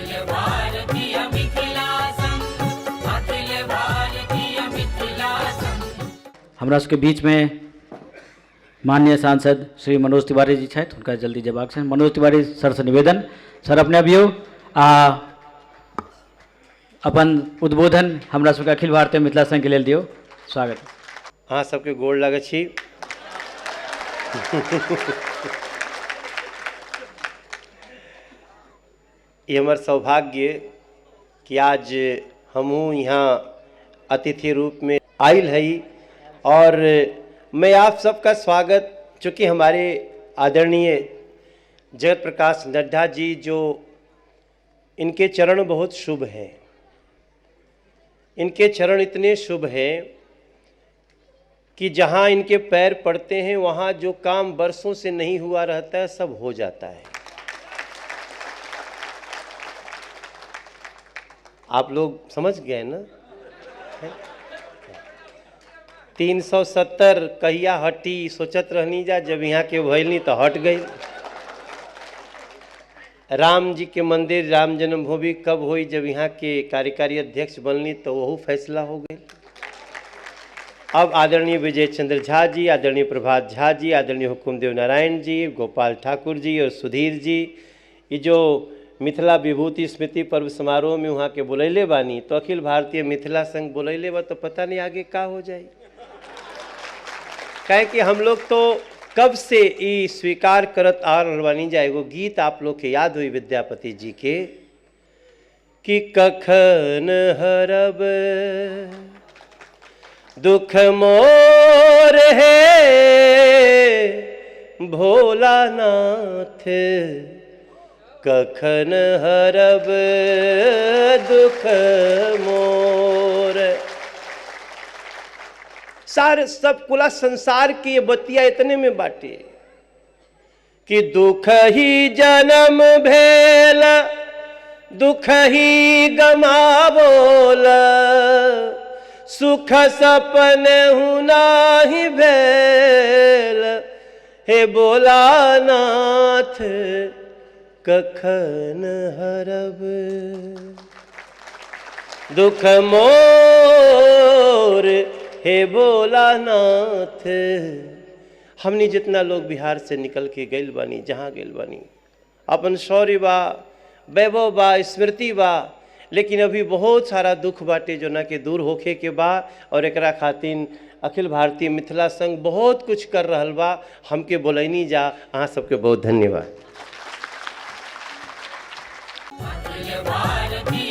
अखिल भारतीय मिथिला संघ, अखिल भारतीय मिथिला संघ। हमरा सबके बीचमे माननीय सांसद श्री मनोज तिवारी जी छथि, हुनका जल्दी जेबाक छनि। मनोज तिवारी सरसँ निवेदन, सर अपने अबियौ आ अपन उद्बोधन हमरा सबके अखिल भारतीय मिथिला संघके लेल दियौ। स्वागत। अहाँ सबके गोड़ लगै छी। ई हमर सौभाग्य कि आज हमहूँ यहाँ अतिथि रूप में आयल है और मैं आप सबका स्वागत, चूँकि हमारे आदरणीय जगत प्रकाश नड्डा जी जो इनके चरण बहुत शुभ हैं, इनके चरण इतने शुभ हैं कि जहाँ इनके पैर पड़ते हैं वहाँ जो काम बरसों से नहीं हुआ रहता है सब हो जाता है। आप लोग समझ गए ना? 370 कहिया हटी सोचत रहनी जा, जब यहाँ के भैलनी तो हट गई। राम जी के मंदिर राम जन्मभूमि कब हुई, जब यहाँ के कार्यकारी अध्यक्ष बनली तो वह फैसला हो गई। अब आदरणीय विजय चंद्र झा जी, आदरणीय प्रभात झा जी, आदरणीय हुकुमदेव नारायण जी, गोपाल ठाकुर जी और सुधीर जी, ये जो मिथिला विभूति स्मृति पर्व समारोह में वहाँ के बुलैले बानी तो अखिल भारतीय मिथिला संघ बुलैले बा तो पता नहीं आगे का हो जाए। काहे कि हम लोग तो कब से ई स्वीकार करत आ रहल बानी जा। एगो गीत आप लोग के याद हुई विद्यापति जी के कि कखन हरब दुख मोर हे भोलानाथ, कखन हरब दुख मोर। सारे सब कुला संसार की ये बतिया इतने में बाटे कि दुख ही जन्म भेल दुख ही गमावोल, सुख सपने हूँ नाही भेल हे भोलानाथ कखन हरब दुख मोर हे भोलानाथ। हमनी जितना लोग बिहार से निकल के गइल बानी, जहाँ गइल बानी, अपन शौर्य बा, वैभव बा, स्मृति बा, लेकिन अभी बहुत सारा दुख बाटे जो ना के दूर होखे के बा और एकरा खातिर अखिल भारतीय मिथिला संघ बहुत कुछ कर रहल बा। हमके बोलैनी जा, अहाँ सबके बहुत धन्यवाद। अखिल भारतीय